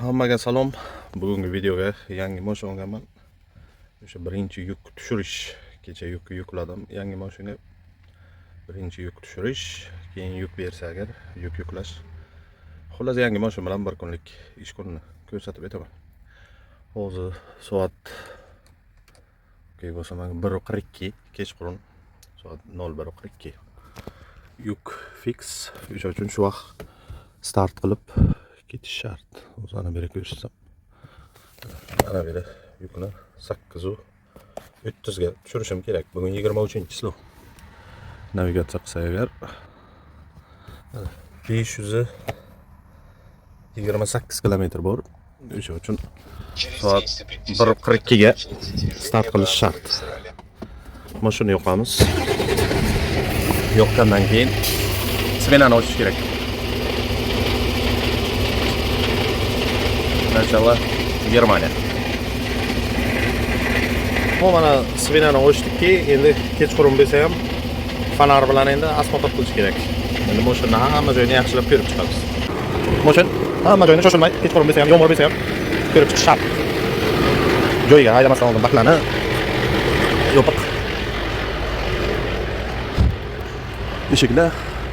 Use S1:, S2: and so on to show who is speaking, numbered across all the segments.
S1: Hammaga salom. Bugungi videoga yangi mashina olganman. O'sha birinchi yuk tushirish. Kecha yuk yukladim yangi mashina. Birinchi yuk tushirish, keyin yuk bersa agar yuk yuklash. Xullas, yangi mashina bilan bir kunlik ish kunini ko'rsatib o'taman. Hozir soat, okey bo'lsa, mana 1:42, kechqurun soat 01:42. Yuk fix. O'sha uchun shu vaqt start qilib ketish shart. O'zi ana beri ko'rsatsam. Ana beri yukni 8:30 ga tushirishim kerak. Bugun 23-число. Navigatsiya qilsak agar 528 kilometr bor. O'sha uchun soat 1:42 ga start qilish shart. Mashina yoqamiz. Yoqqandan keyin smenani ochish kerak. Начало Germaniya. Bu mana smenani ochdikki, endi kechqurun bo'lsa ham fonar bilan endi осмотр qilish kerak. Endi mashina hamma joyini yaxshilab ko'rib chiqamiz. Mashina hamma joyini shoshilmay, kechqurun bo'lsa ham, yomg'ir bo'lsa ham ko'rib chiqish shart. Joyiga haydamasdan oldin baklarni yopiq. Eshiklar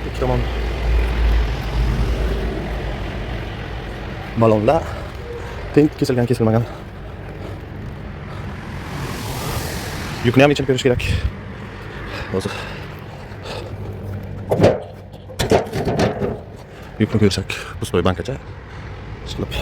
S1: ikki tomon, balonlar teng kesilgan, kesilmagan. Yukni ham ichini ko'rish kerak. Hozir yukni ko'rsak, пустой bankacha. Ishqilib.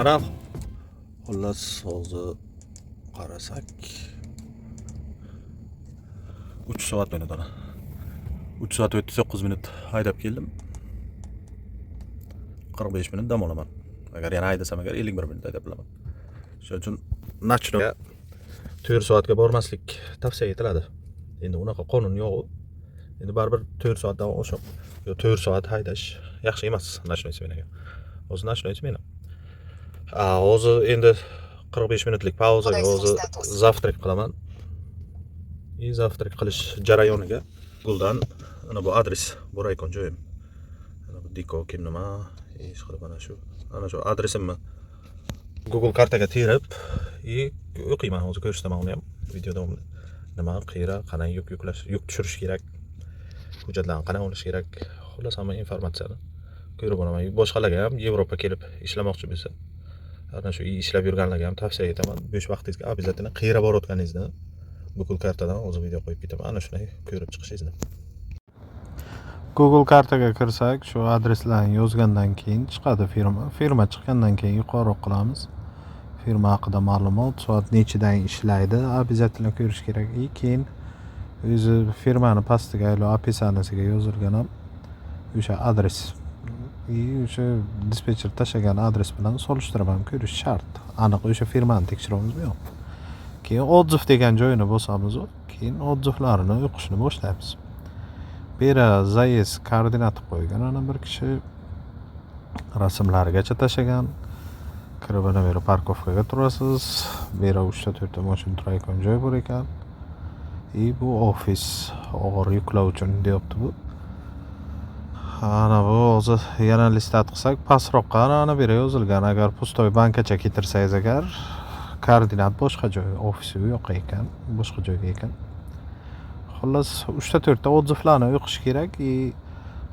S1: Mana, xullas, hozir qarasak 3 soat minut, ana 3 soat 39 minut haydab keldim. 45 minut dam olaman. Agar yana haydasam agar 51 minut haydab bilaman. Shuning uchun ночной 4 soatga bormaslik tavsiya etiladi. Endi unaqa qonun yo'q. Endi baribir 4 soatdan oshiq yo 4 soat haydash yaxshi emas ночной smenaga. Hozir ночной smena. Hozir endi 45 minutlik pauzaga hozir завтрак qilaman. И завтрак qilish jarayoniga Google'dan ana bu adres borayotgan joyim. Ana bu Diko kim nima ish qilib, ana shu adresimni Google kartaga terib и o'qiyman. Hozir ko'rsataman uni ham video davomida. Nima, qayerga, qanday yuk yuklash, yuk tushirish kerak, hujjatlarni qanday olish kerak, xullas hamma informatsiyani ko'rib boraman. Boshqalarga ham, Yevropa kelib ishlamoqchi bo'lsa, ana shu ishlab yurganlarga ham tavsiya etaman. Bo'sh vaqtingizga обязательно qayerga borayotganingizni Google kartadan o'zi video qo'yib ketaman. Ana shunday ko'rib chiqishingizni.
S2: Google kartaga kirsak, shu adreslarni yozgandan keyin chiqadi firma. Firma chiqqandan keyin yuqori qilamiz. Firma haqida ma'lumot, soat nechidan ishlaydi, обязательно ko'rish kerak. И keyin o'zi firmani pastiga или описание siga yozilgan ham o'sha adres. И o'sha dispetcher tashlagan adres bilan solishtirib ham ko'rish shart. Aniq o'sha firmani tekshiryapmizmi, yo'q. Keyin отзыв degan joyini bosamiz, keyin отзыв larini o'qishni boshlaymiz. Bu yerga заезд koordinat qo'ygan ana bir kishi, rasmlarigacha tashlagan. Kirib ana bu yerga parkovkaga turasiz. Bu yerga 3 ta 4 ta mashina turadigan joy bor ekan. И bu ofis og'ir yuklar uchun deyapti bu. Ana bu hozir yana листать qilsak, pastroqqa ana bu yerga yozilgan. Agar пустой bankacha keltirsangiz agar, koordinat boshqa joy, ofisi u yoqqa ekan, boshqa joyga ekan. Xullas, 3 ta 4 ta отзыв larni o'qish kerak и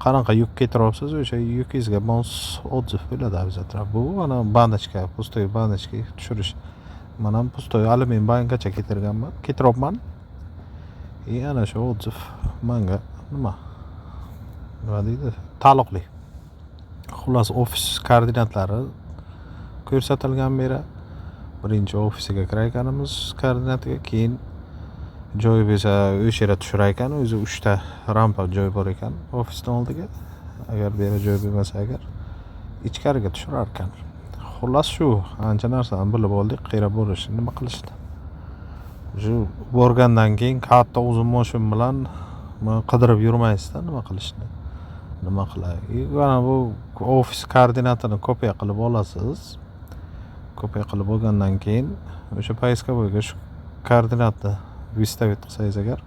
S2: qanaqa yuk keltiryapsiz, o'sha yukingizga mos отзыв bo'ladi обязательно. Bu mana баночка, пустой баночка tushirish. Man ham пустой alyumin bankacha keltirganman, keltiryapman. И ana shu отзыв. Manga nima deydi, taalluqli. Xullas, ofis koordinatlari ko'rsatilgan bu yerga. Birinchi ofisiga kirar ekanimiz koordinatiga, keyin joy bo'lsa o'sha yerga tushirar ekan. O'zi 3 ta rampa joy bor ekan ofisni oldiga. Agar bu yerda joy bo'lmasa agar, ichkariga tushirar ekan. Xullas, shu ancha narsani bilib oldik, qayerga borishni, nima qilishni. Shu borgandan keyin katta uzun moshin bilan qidirib yurmaysizda nima qilishni, nima qilay. И mana bu ofis koordinatini kopiya qilib olasiz. Kopiya qilib olgandan keyin o'sha поисковой ga shu koordinatni выставить qilsangiz agar,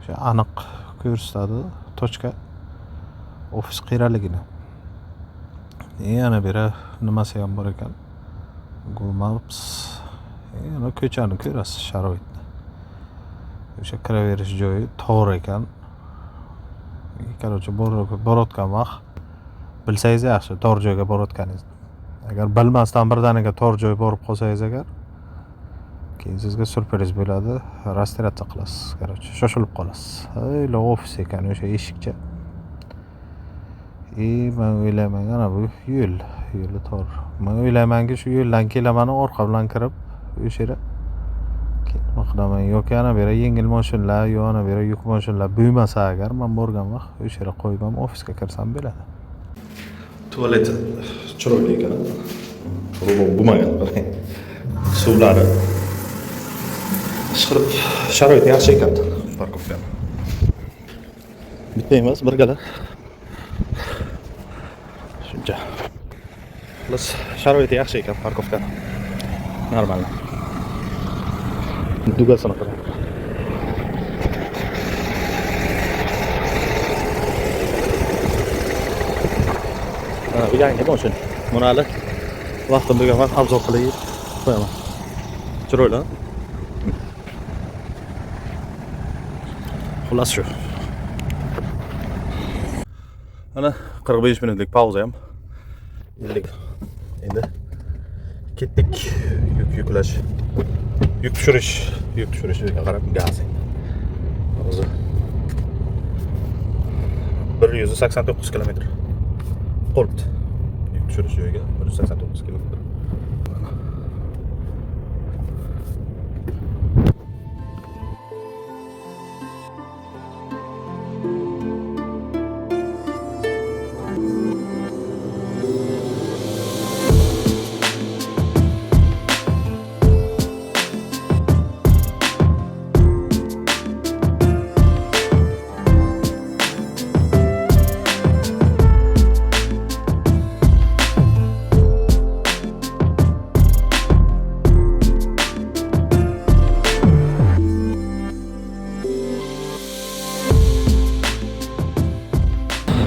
S2: o'sha aniq ko'rsatadi точка ofis qayerligini. И yana bu yerda nimasi ham bor ekan, Google Maps. Yana ko'chani ko'rasiz, sharoitni. O'sha kiraverish joyi tor ekan. Короче, borayotgan vaqt bilsangiz yaxshi tor joyga borayotganingizni. Agar bilmasdan birdaniga tor joy borib qolsangiz agar, keyin sizga syurpriz bo'ladi, растеряться qilasiz, короче, shoshilib qolasiz. Ila ofis ekan o'sha eshikcha. И man o'ylayman, ana bu yo'l, yo'li tor. Man o'ylaymanki, shu yo'ldan kelaman, orqa bilan kirib o'sha yerga keyin nima qilaman, yoki ana bu yerga yengil moshinlar, yo ana bu yerga yuk moshinlar bo'lmasa agar, man borgan vaqt o'sha yerga qo'yib ham ofisga kirsam bo'ladi.
S1: Tualet chiroyli ekan. Robot bo'lmagan, qarang. Suvlari. Ishqilib, sharoiti yaxshi ekan парковка ni. Bitta emas, bir gala. Shuncha. Xullas, sharoiti yaxshi ekan парковка ni. Нормально. Дуга sini qarang. Mana bu yangi mashina. Buni hali vaqtim bo'lgan vaqt обзор qilib qo'yaman. Chiroyli. Xullas, shu. Mana 45 minutlik pauza ham. 50. Endi ketdik yuk yuklash. Yuk tushirish, yuk tushirish joyiga qarab gaz endi. Hozir 189 kilometr qolibdi. Yuk tushirish joyiga 189 kilometr. Mana.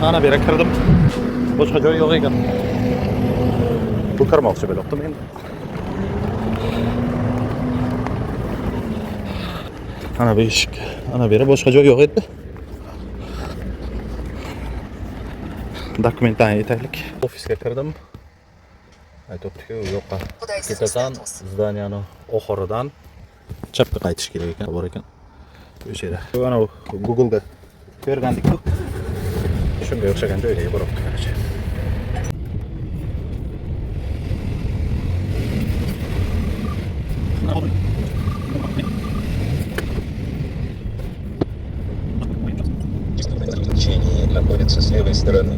S1: Ana bu yerga kirdim. Boshqa joy yo'q ekan. Bu kirmoqchi bo'lyaptim endi. Ana bu eshik. Ana bu yerda boshqa joy yo'q edi. Dokumentdan aytaylik. Ofisga kirdim. Aytyaptiki, u yoqqa ketasan, здания ni oxiridan chapga qaytish kerak ekan, bor ekan. O'sha yerda. Ana u Google'da ko'rgandik-ku. Shunga o'xshagan joyga boryapti, короче.
S3: Ограничение находится с левой стороны.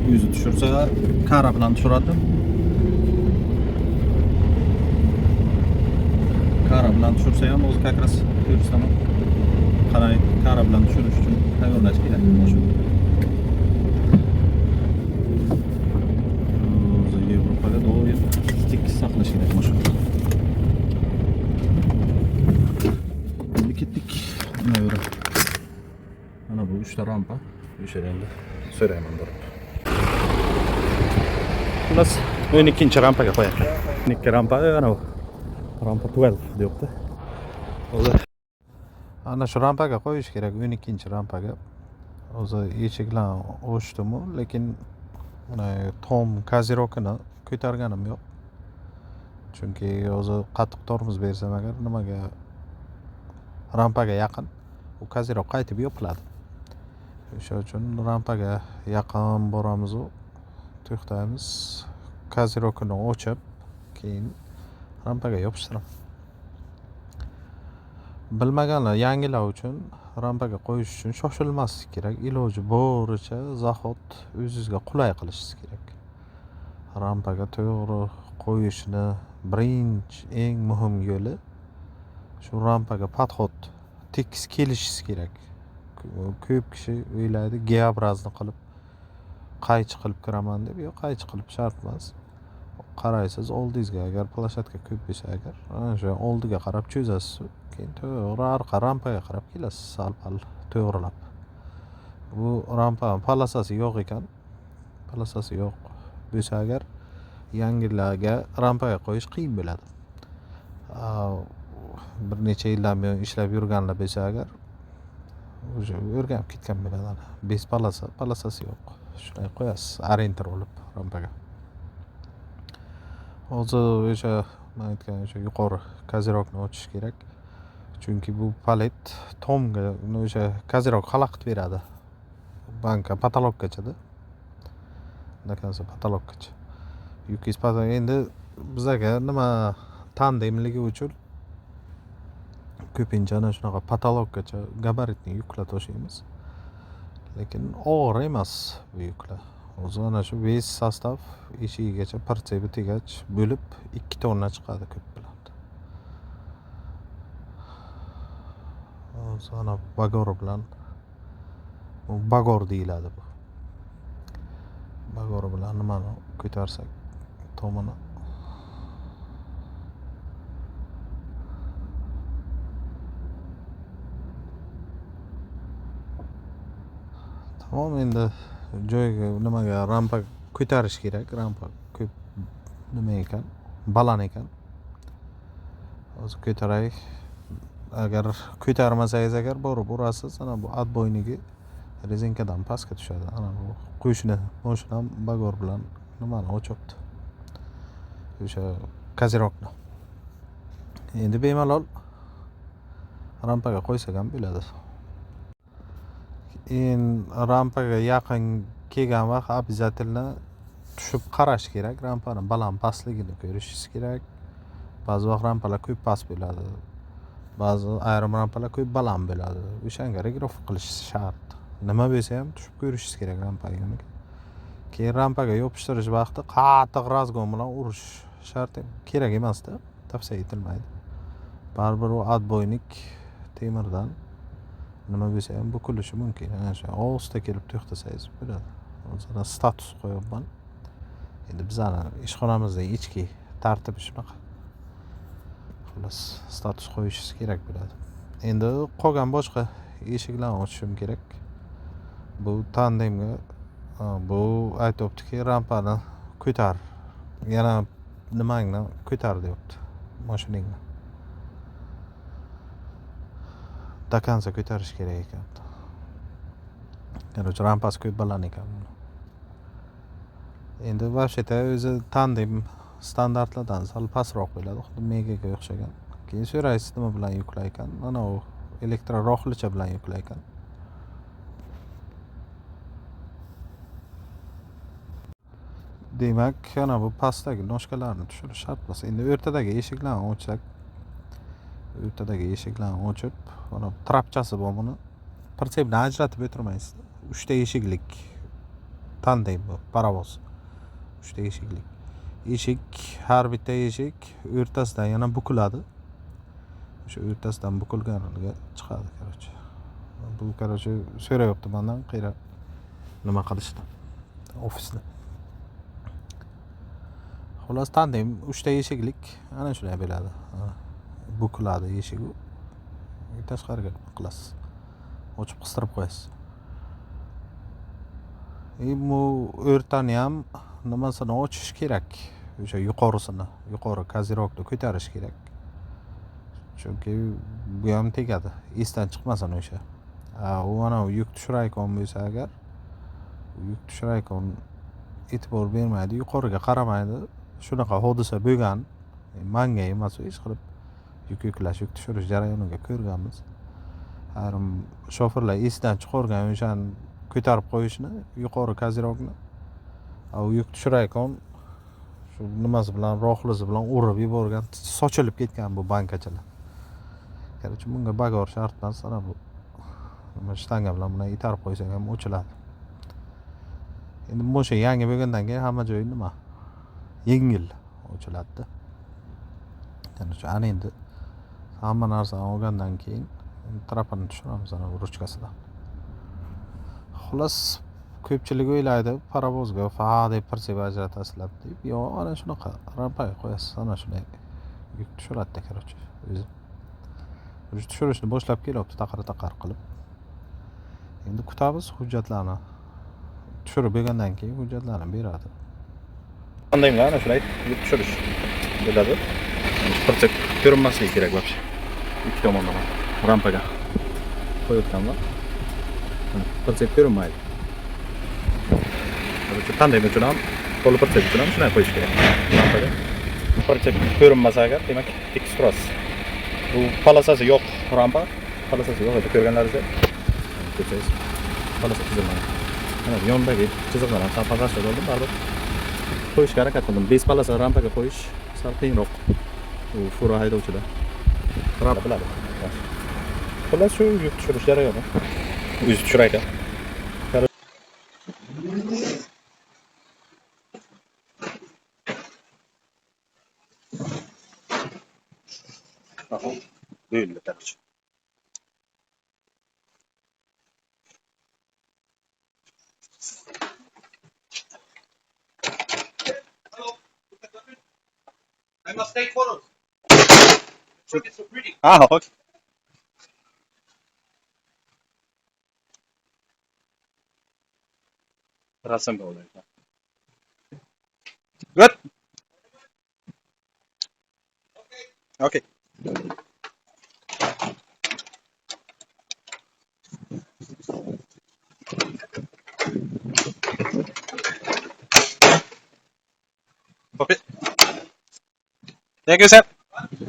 S1: Yuzi tushirsa, kara bilan tushiradi. Kara bilan tushirsa ham o'zi как раз ko'rsataman. Qalay kara bilan tushirish uchun tayyorlash kerak mashina. O'zi Yevropaga doim tekis saqlash kerak mashina. Endi ketdik. Mana bu yerga. Mana bu uchta rampa. O'sha yerda endi so'rayman borib. Xullas, 12 rampaga qo'yapti. 12 rampa, ana bu. Rampa 12 deyapti. O'zi
S2: Ana shu rampaga qo'yish kerak, 12-rampaga. O'zi eshiklar ochdimu, lekin mana tom козырёк ini ko'targanim yo'q. Chunki o'zi qattiq tormoz bersam agar, nimaga Rampaga yaqin u козырёк qaytib yopiladi. O'sha uchun rampaga yaqin boramiz u to'xtaymiz. Козырёк ini ochib, keyin rampaga yopishtiraman. Bilmaganlar, yangilar uchun rampaga qo'yish uchun shoshilmaslik kerak. Iloji boricha заход o'zizga qulay qilishingiz kerak. Rampaga to'g'ri qo'yishni birinchi eng muhim yo'li shu rampaga подход tekis kelishingiz kerak. Ko'p kishi o'ylaydi Г-образный qilib qaychi qilib kiraman deb. Yo'q, qaychi qilib shart emas. Qaraysiz oldingizga, agar площадка ko'p bo'lsa agar, ana shu oldiga qarab cho'zasiz, keyin to'g'ri orqa rampaga qarab kelasiz, sal-pal to'g'rilab. Bu rampa полоса si yo'q ekan. Полоса si yo'q bo'lsa agar yangilarga rampaga qo'yish qiyin bo'ladi. Bir necha yildan buyon ishlab yurganlar bo'lsa agar уже o'rganib ketgan bo'ladi. Без полоса, полоса si yo'q. Shunday qo'yasiz, ориентир olib rampaga. Hozir o'sha men aytgan o'sha yuqori козырёк ni ochish kerak. Chunki bu palet tomga o'sha козырёк xalaqit beradi. Banka потолок gachada. До конца потолок gacha. Yukingiz endi bizaga nima tandemligi uchun ko'pincha ana shunaqa потолок gacha габаритный yuklar toshiymiz. Lekin og'ir emas bu yuklar. O'zi ana shu весь состав eshigigacha прицеп i tegach bo'lib 2 tonna chiqadi ko'p bilan. Hozir ana bagor bilan, bu bagor deyiladi bu. Bagor bilan nimani ko'tarsak tomini. Tamom, endi joyiga nimaga rampa ko'tarish kerak. Rampa ko'p nima ekan, baland ekan. Hozir ko'taray. Agar ko'tarmasangiz agar borib urasiz, ana bu отбойниг i rezinkadan pastga tushadi. Ana bu qo'shni moshinam bagor bilan nimani ochyapti. O'sha козырёк ni. Endi bemalol rampaga qo'ysak ham bo'ladi. Endi rampaga yaqin kelgan vaqt обязательно tushib qarash kerak. Rampani baland pastligini ko'rishingiz kerak. Ba'zi vaqt rampalar ko'p past bo'ladi. Ba'zi ayrim rampalar ko'p baland bo'ladi. O'shanga регулировка qilish shart. Nima bo'lsa ham tushib ko'rishingiz kerak rampaga. Keyin rampaga yopishtirish vaqti qattiq разгон bilan urish shart kerak emasda, tavsiya etilmaydi. Baribir u отбойник temirdan nima bo'lsa ham bukilishi mumkin. Ana shu ohista kelib to'xtasangiz bo'ladi. Hozir status qo'yapman. Endi bizani ishxonamizda ichki tartibi shunaqa. Xullas, status qo'yishingiz kerak bo'ladi. Endi qolgan boshqa eshiklarni ochishim kerak. Bu tandemga bu aytyaptiki, rampani ko'tar. Yana nimangni ko'tar deyapti, mashinangni. До конца ko'tarish kerak ekan. Короче, rampasi ko'p baland ekan buni. Endi вообще-то o'zi tandem standartlardan sal pastroq bo'ladi, xuddi Megaga o'xshagan. Keyin so'raysiz nima bilan yuklar ekan. Mana u elektrorohlicha bilan yuklar ekan. Demak, ana bu pastdagi ножка larni tushirish shart emas. Endi o'rtadagi eshiklarni ochsak, o'rtadagi eshiklarni ochib, mana trapchasi bor buni. Прицеп ni ajratib o'tirmaysiz. 3 ta eshiklik tandem bu, parovoz. 3 ta eshiklik. Eshik, har bitta eshik o'rtasidan yana bukiladi. O'sha o'rtasidan bukilganiga chiqadi, короче. Bu, короче, so'rayapti mendan qayerda nima qilishni, ofisni. Xullas, tandem 3 ta eshiklik ana shunday bo'ladi. Bukiladi eshigi. Tashqariga qilasiz. Ochib qistirib qo'yasiz. Bu o'rtani ham nimasini ochish kerak. O'sha yuqorisini, yuqori козырёк ni ko'tarish kerak. Chunki bu ham tegadi. Esdan chiqmasin o'sha. U ana yuk tushirayotgan bo'lsa agar, yuk tushirayotgan e'tibor bermaydi, yuqoriga qaramaydi. Shunaqa hodisa bo'lgan. Manga emas, hech qilib yuk yuklash, yuk tushirish jarayoniga ko'rganmiz. Ayrim shofirlar esidan chiqargan o'shani ko'tarib qo'yishni, yuqori козырёк ni. U yuk tushirayotgan shu nimasi bilan, rohlisi bilan urib yuborgan, sochilib ketgan bu bankachalar. Короче, bunga bagor shart emas, ana bu nima shtanga bilan buni itarib qo'ysang ham o'chiladi. Endi moshin yangi bo'lgandan keyin hamma joyi nima yengil ochiladida. Короче, ana endi hamma narsani olgandan keyin trapini tushiramiz ana bu ruchkasidan. Xullas, ko'pchilik o'ylaydi parovozga fa deb прицеп ajratasizlar deb. Yo'q, ana shunaqa rampaga qo'yasiz, ana shunday yuk tushiradida, короче, o'zi. Уже tushirishni boshlab kelyapti taqir-taqir qilib. Endi kutamiz hujjatlarni. Tushirib bo'lgandan keyin hujjatlarni beradi.
S1: Qandaymi ana shunday yuk tushirish bo'ladi. Прицеп ko'rinmasligi kerak вообще. Ikki tomondan rampaga qo'yayotganman. Прицеп ko'rinmaydi. Короче, tandem uchun ham, полуприцеп uchun ham shunday qo'yish kerak. Rampaga. Прицеп ko'rinmasa agar, demak tekis turasiz. Bu полоса si yo'q rampa, полоса si yo'q edi ko'rganlaringizda. Ko'rsangiz, полоса chizilmagan. Mana bu yonidagi chiziqlar ham sal pastroq bo'ldi, baribir qo'yishga harakat qildim. Без полоса rampaga qo'yish sal qiyinroq. U fura haydovchida. Rampa biladi. Xullas, shu yuk tushirish jarayoni. O'zi tushirar ekan. Bo'ldi, короче.
S4: I must take photos. It's so pretty.
S1: Ah, okay. Rasmga olaylik. Good. Okay. Okay. Thank you, sir.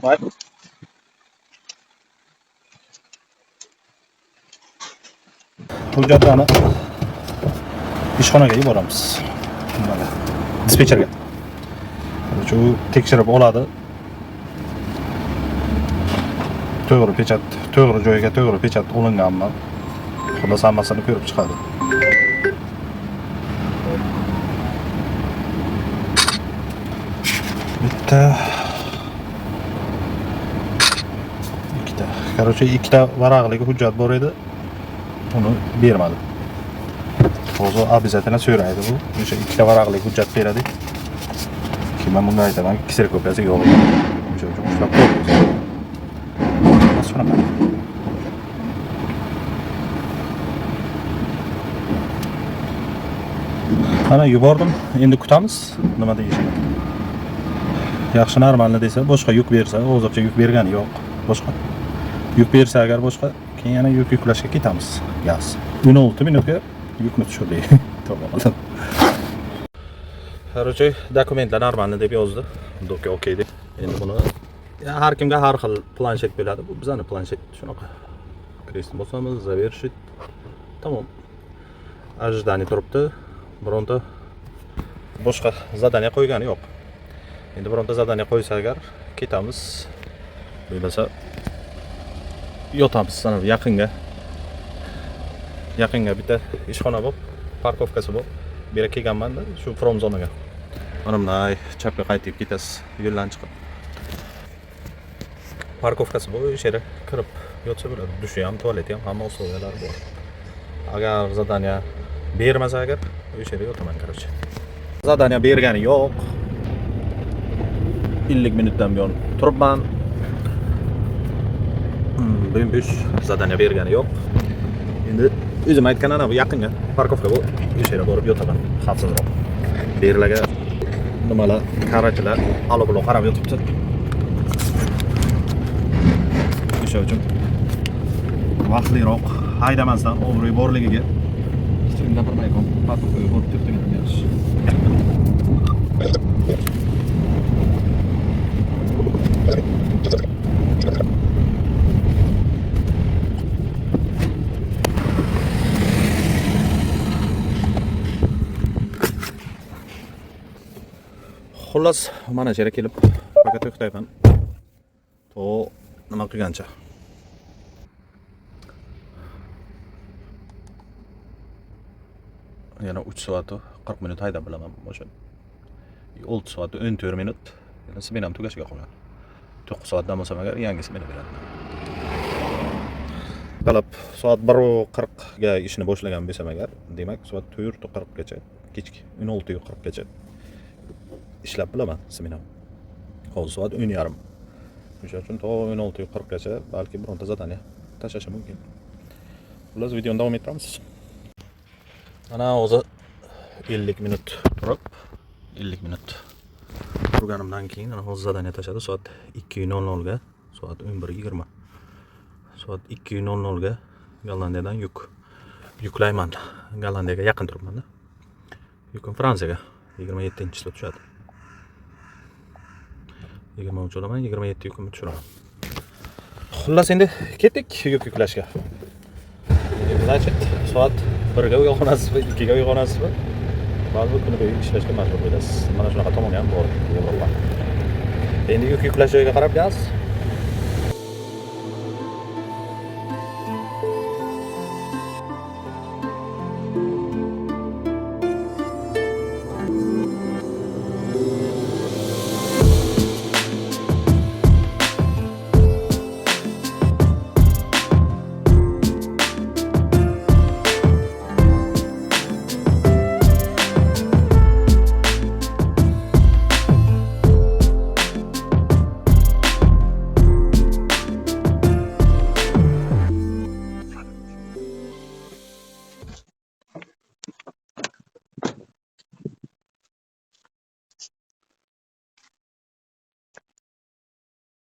S1: Bye. Hujjatlarni ishxonaga yuboramiz. Nimaga? Dispetcherga. Shu tekshirib oladi. To'g'ri pechat, to'g'ri joyga to'g'ri pechat olinganmi? Xullas hammasini ko'rib chiqadi. Bitta, ikkita. Короче, ikkita varaqlik hujjat bor edi. Uni bermadi. Hozir обязательно so'raydi bu. O'sha ikkita varaqlik hujjat beradi. Keyin men bunga aytaman, kserokopiyasi yo'q ekan. O'sha uchun ushlab qo'ydi. Shunaqa. Mana yubordim. Endi kutamiz nima deyishini. Yaxshi normalni desa, boshqa yuk bersa, hozircha yuk bergani yo'q. Boshqa yuk bersa agar boshqa, keyin yana yuk yuklashga ketamiz. Gaz. 16 minutga yukni tushirdik. Tavba qildim. Короче, dokumentlar normalni deb yozdi. Doka okey deb. Endi buni har kimga har xil planshet bo'ladi. Bu bizani planshet shunaqa. Крестni bosamiz, завершить. Tamom. Ожидание turibdi. Bironta boshqa zadание qo'ygani yo'q. Endi bironta zadание qo'ysa agar ketamiz. Bo'lmasa yotamiz sana yaqinga. Yaqinga bitta ishxona bor, parkovkasi bor. Bu yerga kelganman-da, shu promzonaga. Mana bunday chapga qaytib ketasiz, yo'ldan chiqib. Parkovkasi bor, o'sha yerga kirib yotsa bo'ladi. Dushi ham, tualeti ham, hamma условия lari bor. Agar zadание bermasa agar, o'sha yerga yotaman, короче. Zadание bergani yo'q. 50 minutdan buyon turibman. Bo'sh zadание bergani yo'q. Endi o'zim aytgan ana bu yaqinga parkovka bu, o'sha yerga borib yotaman, xavfsizroq. Bu yerlarga nimalar, karachilar alo-bulo qarab yotibdi. O'sha uchun vaqtliroq haydamasdan obro'y borligiga hech kim gapirmay qo'yib, parkovkaga borib to'xtaganim yaxshi. Xullas, mana shu yerga kelib пока to'xtayman. To nima qilgancha. Yana 3 soat 40 minut haydab bilaman mashina. 6 soat 14 minut. Yana smenam tugashiga qolgan. 9 soatdan bo'lsam agar yangi smena beradi. Talab soat 1:40 ga ishni boshlagan bo'lsam agar, demak soat 4:40 gacha, kechki 16:40 gacha ishlab bilaman smenam. Hozir soat 10:30. O'sha uchun to 16:40 gacha balki bironta zadание tashlashim mumkin. Xullas, videoni davom ettiramiz. Mana hozir 50 minut turib, 50 minut turganimdan keyin ana hozir zadание tashladi soat 2:00 ga, soat 11:20. Soat 2:00 ga Gollandiyadan yuk yuklayman. Gollandiyaga yaqin turibman-da. Yukim Fransiyaga 27-sida tushadi. 23 olaman, 27 yukimni tushiraman. Xullas, endi ketdik yuk yuklashga. Значит, soat 1 ga uyg'onasizmi, 2 ga uyg'onasizmi? Ba'zi kuni bo'yi ishlashga majbur bo'lasiz. Mana shunaqa tomoni ham bor Yevropa. Endi yuk yuklash joyiga qarab gaz.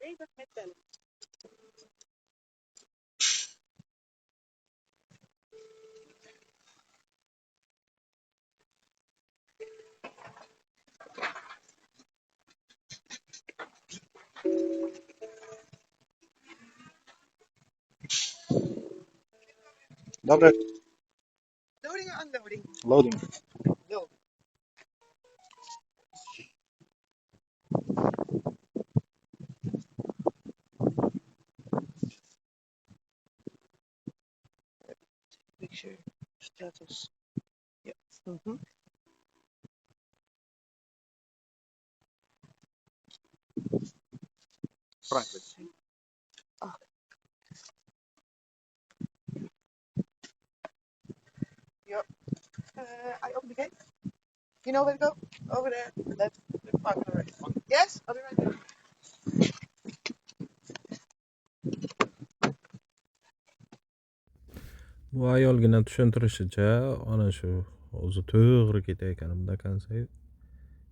S5: Bezig met bellen.
S1: Добре.
S5: Loading or unloading?
S1: Loading.
S5: Load. Make sure status. Yeah.
S1: Frankfurt.
S5: Ah. Yeah. I open the gate. You know where to go? Over there. Left. Park on the right. Yes, I'll be right there.
S2: Bu ayolgina tushuntirishicha, ana shu o'zi to'g'ri ketayotganimda konsept,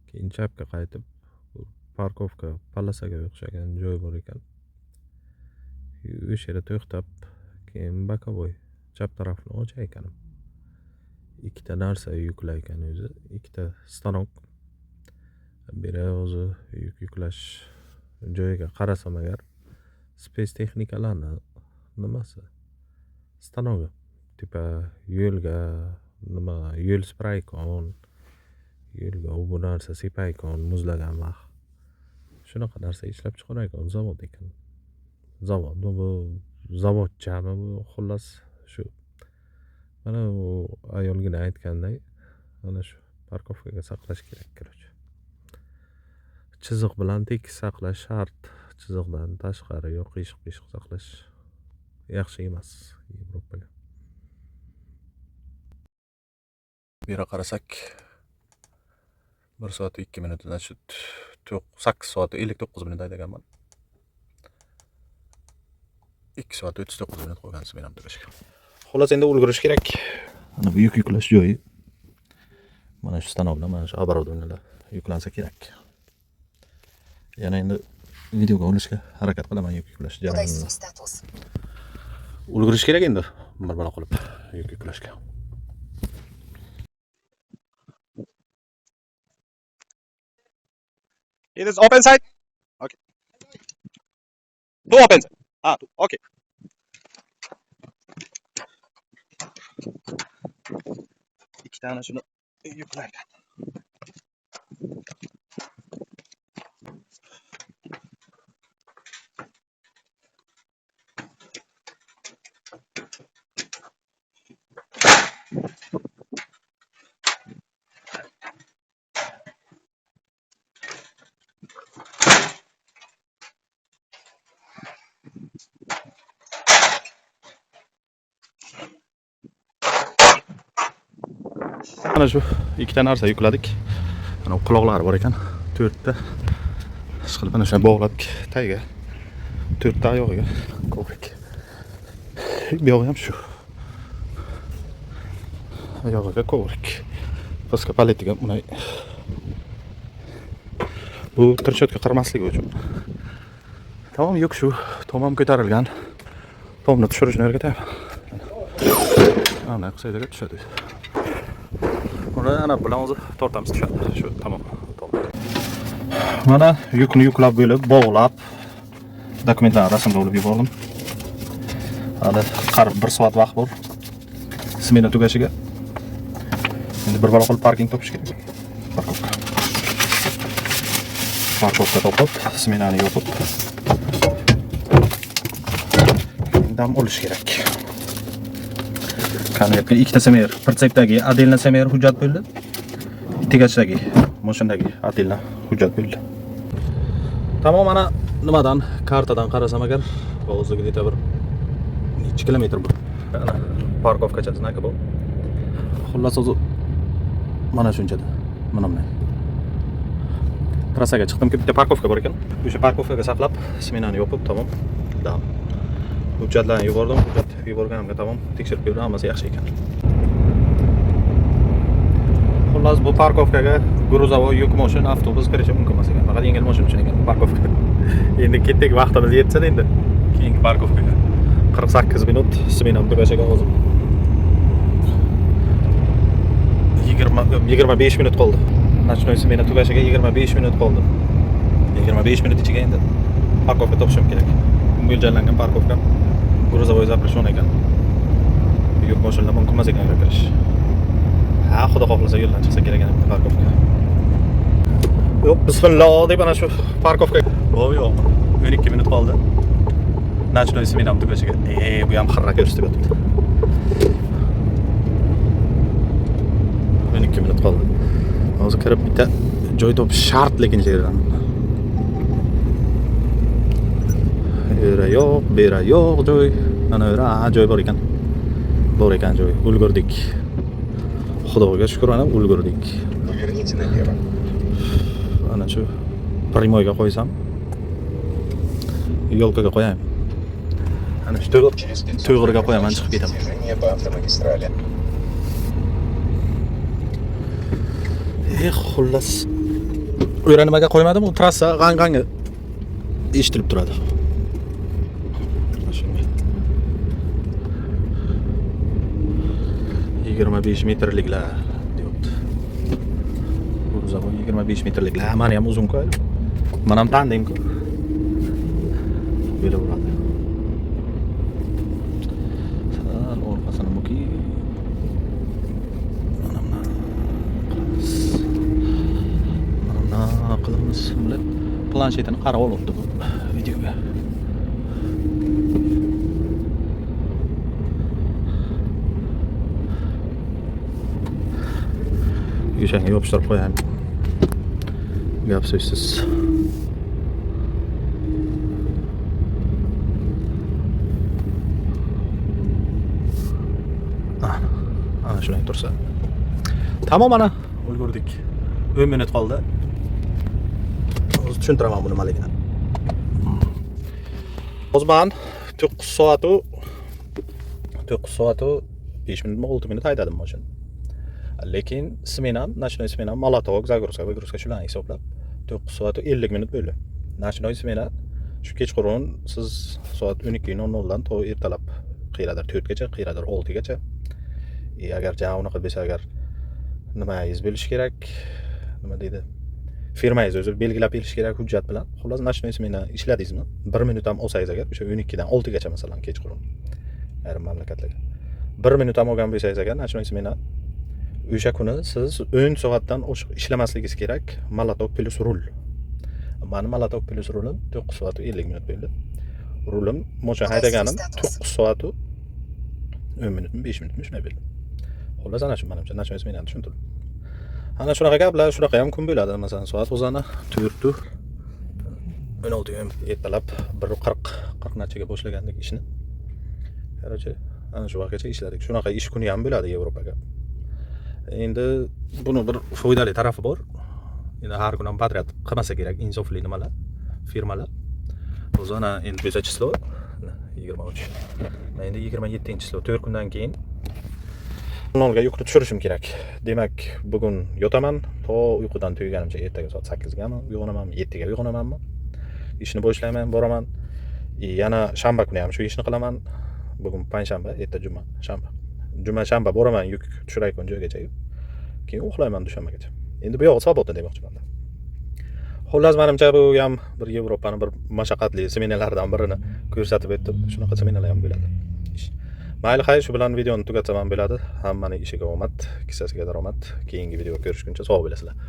S2: keyin chapga qaytib парковка полоса ga o'xshagan joy bor ekan. O'sha yerda to'xtab, keyin боковой chap tarafini ochar ekanim. Ikkita narsa yuklar ekan o'zi, ikkita stanok. Beri o'zi yuk yuklash joyiga qarasam agar spets texnikalarni nimasi? Stanogi. Типа yo'lga nima yo'l spraykon, yo'lga u bu narsa sepaykon muzlagan vaqt. Shunaqa narsa ishlab chiqarayotgan zavod ekan. Zavodmi bu, zavodchami bu, xullas shu. Mana u ayolgina aytganday, mana shu парковка ga saqlash kerak, короче. Chiziq bilan tekis saqlash shart. Chiziqdan tashqari yo qiyshiq-piyshiq saqlash yaxshi emas Yevropaga.
S1: Bu yerga qarasak 1 soat 2 minut, значит, 8 soat 59 minut haydaganman. 2 soat 39 minut qo'ygan smenam tugashiga. Xullas, endi ulgurish kerak. Mana bu yuk yuklash joyi. Mana shu stanoklar, mana shu оборудование lar yuklansa kerak. Yana endi videoga olishga harakat qilaman yuk yuklash jarayonini.
S6: Status.
S1: Ulgurish kerak endi bir balo qilib yuk yuklashga.
S4: It is open side. Okay. Two open side. Ah, two. Okay.
S1: Ikkita ana shuni yuklaydi. Mana shu ikkita narsa yukladik. Mana quloqlari bor ekan, to'rtta. Ishqilib mana shuni bog'ladik tagiga. To'rtta oyog'iga kovrik. Bu yog'i ham shu. Oyog'iga kovrik. Pastga paletiga bunday. Bu trchotka qirmasligi uchun. Tamom, yuk shu. Tomam ko'tarilgan. Tomni tushirishni o'rgatyapman. Ana qilsak tushadi. Uni ana bilan o'zi tortamiz, tushadi. Shu tamom. Mana yukni yuklab bo'lib, bog'lab, dokumentlarni rasmga olib yubordim. Hali qarib 1 soat vaqt bor smena tugashiga. Endi bir balo qilib parking topish kerak. Parkovka. Parkovka topib, smenani yopib dam olish kerak. Konvertga ikkita semer, pritsepdagi отдельно semer hujjat bo'ldi. Tegachdagi, mashinadagi отдельно hujjat bo'ldi. Tamom, mana nimadan, kartadan qarasam agar, hozir где-то bir necha kilometr bu. Ana parkovkacha znaki bu. Xullas, o'zi mana shunchada. Mana bunday. Trassaga chiqdimki, bitta parkovka bor ekan. O'sha parkovkaga saqlab, smenani yopib, tamom. Dam. Hujjatlarni yubordim. Hujjat yuborganimga tamom, tekshirib ko'rdim, hammasi yaxshi ekan. Xullas, bu parkovkaga грузовой yuk mashina, avtobus kirishi mumkin emas ekan. Faqat yengil mashina uchun ekan bu parkovka. Endi ketdik, vaqtimiz yetsa endi keyingi parkovkaga. 48 minut smenam tugashiga hozir. 25 minut qoldi. Ночной smena tugashiga 25 minut qoldi. 25 minut ichiga endi parkovka topishim kerak. Mo'ljallangan parkovka грузовой запрещен ekan. Yuk mashinalar mumkin emas ekan kirish. Ha, xudo xohlasa yo'ldan chiqsa kerak ekan parkovka. Yo'q, bismillah deb ana shu parkovka. Yo'q, yo'q. 12 minut qoldi. Ночной smenam tugashiga. Bu ham xirra ko'rsatib yotibdi. 12 minut qoldi. Hozir kirib bitta joy topish shart, lekin yerdan. Era yo'q, bera yo'q joy. Mana era, ha, joy bor ekan. Bor ekan joy. Ulgurdik. Xudoga shukr, ana ulgurdik.
S3: Поверните налево.
S1: Ana shu primoyga qo'ysam, yo'lkaga qo'yaymi? Ana shu
S3: Через 500
S1: to'g'riga
S3: метров
S1: qo'yaman,
S3: начните
S1: chiqib ketaman.
S3: движение по автомагистрали.
S1: Xullas. U yerga nimaga qo'ymadim? U trassa g'ang-g'angi eshitilib turadi. Shunga. 25 metrliklar deyapti. Грузовой 25 metrliklar. Mani ham uzun-ku. Men ham tandim-ku. Bo'laveradi. Sal orqasini muki. Mana buni qilamiz. Mana buni qilamiz. Bular planshetini qarab olibdi bu videoga. O'shanga yopishtirib qo'yaymi? Gap so'zsiz. Ana shunday tursa. Tamom, ana ulgurdik. 10 minut qoldi. Hozir tushuntiraman bu nimaligini. Hozir men 9 soat 9 soat 5 minutmi 6 minut haydadim mashina. Lekin smenam, ночной smenam molotok, загрузка, выгрузка shularni hisoblab 9 soat 50 minut bo'ldi. Ночной smena shu kechqurun siz soat 12:00 dan to ertalab qayerdadir 4 gacha, qayerdadir 6 gacha. Agar ja unaqa bo'lsa, agar nimangiz bo'lishi kerak, nima deydi? Firmangiz o'zi belgilab berishi kerak hujjat bilan. Xullas, ночной smena ishladingizmi? 1 minut ham olsangiz agar, o'sha 12 dan 6 gacha masalan kechqurun ayrim mamlakatlarda. 1 minut ham olgan bo'lsangiz agar ночной smena o'sha kuni siz 10 soatdan oshiq ishlamasligingiz kerak, molotok plus rul. Mani molotok plus rulim 9 soat 50 minut bo'ldi. Rulim moshin haydaganim 9 soat 10 minutmi, 5 minutmi shunday bo'ldi. Xullas, ana shu menimcha ночной smenani tushuntirdim. Ana shunaqa gaplar, shunaqa ham kun bo'ladi. Masalan, soat o'zani 4:16 ertalab 1:40, 40 nechaga boshlagandik ishni. Короче, ana shu vaqtgacha ishladik. Shunaqa ish kuni ham bo'ladi Yevropaga. Endi buni bir foydali tarafi bor. Endi har kun ham подряд qilmasa kerak insofli nimalar, firmalar. O'zi ana endi o'sha число 23. Man endi 27-число, 4 kundan keyin nolga yukni tushirishim kerak. Demak, bugun yotaman to uyqudan to'yganimcha, ertaga soat 8 gami uyg'onamanmi, 7 ga uyg'onamanmi, ishni boshlayman, boraman. И yana shanba kuni ham shu ishni qilaman. Bugun payshanba, erta juma, shanba. Juma, shanba boraman yuk tushirayotgan joygacha. Keyin uxlayman dushanbagacha. Endi bu yog'i свободно demoqchiman. Xullas, manimcha, bu ham bir Yevropani bir mashaqqatli smenalardan birini ko'rsatib o'tdim. Shunaqa smenalar ham bo'ladi. Ish. Mayli, xayr, shu bilan videoni tugatsam ham bo'ladi. Hammaning ishiga omad, kissasiga daromad. Keyingi video ko'rishguncha sog' bo'lasizlar.